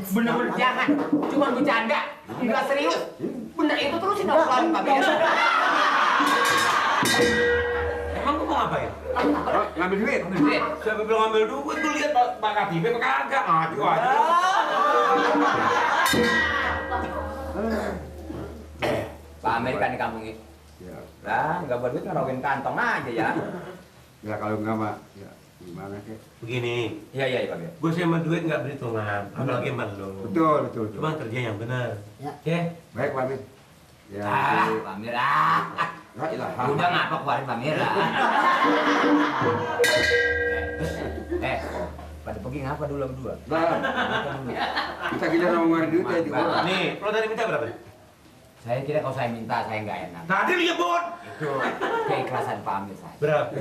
Bener-bener jangan, cuma bercanda, nggak serius. Bener itu terusin obrolan Pak Mir. Emang gua mau ngapain? Ngambil duit. Ambil duit. Siapa bilang ngambil duit? Gua lihat Pak Katibe apa kagak? Aduh aja. Pak Amir kan di kampung ini. Ya, Lah, nggak buat duit ngerokin kantong aja ya. ya kalau enggak mah, ya gimana kek? Begini, Iya Pak Mir. gua sama duit nggak berhitungan, apalagi sama lu. Betul. Cuma kerja yang benar. Ya. Oke? Baik, Pak Min. Ya, Pak Mir la ilaha. udah ngapa keluarin Pak Mir pada pergi ngapa dulu berdua? Nah, kita gila sama ngeluarin duit ya di orang. Nih, lo tadi minta berapa? Saya kira kalau saya minta saya nggak enak. Tadi lu nyebut. Itu keikhlasan Pak Amir saya. Berapa?